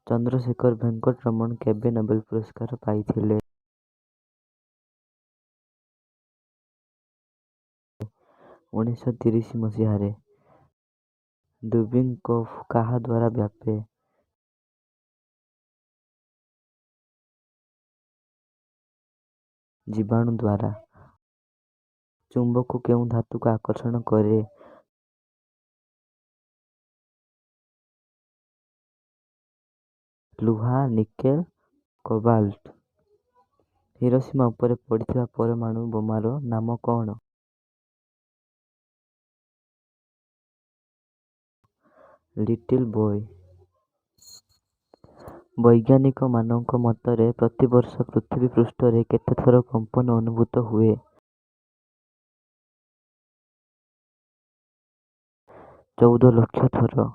ଚନ୍ଦ୍ରଶେଖର ଭେଙ୍କଟ ରମଣ କେବେ ନୋବେଲ ପୁରସ୍କାର ପାଇଥିଲେ? 1930 ମସିହାରେ। ହ୍ୟୁପିଂ କଫ୍ କାହାଦ୍ୱାରା ବ୍ୟାପେ? ଜୀବାଣୁଦ୍ୱାରା। ଚୁମ୍ବକ କେଉଁ ଧାତୁକୁ ଆକର୍ଷଣ କରେ? ଲୁହା, ନିକେଲ, କୋବାଲ୍ଟ। ହିରୋସୀମା ଉପରେ ପଡ଼ିଥିବା ପରମାଣୁ ବୋମାର ନାମ କ'ଣ? Little boy. ବୈଜ୍ଞାନିକମାନଙ୍କ ମତରେ ପ୍ରତିବର୍ଷ ପୃଥିବୀ ପୃଷ୍ଠରେ କେତେଥର କମ୍ପନ ଅନୁଭୂତ ହୁଏ? 14 ଲକ୍ଷ ଥର।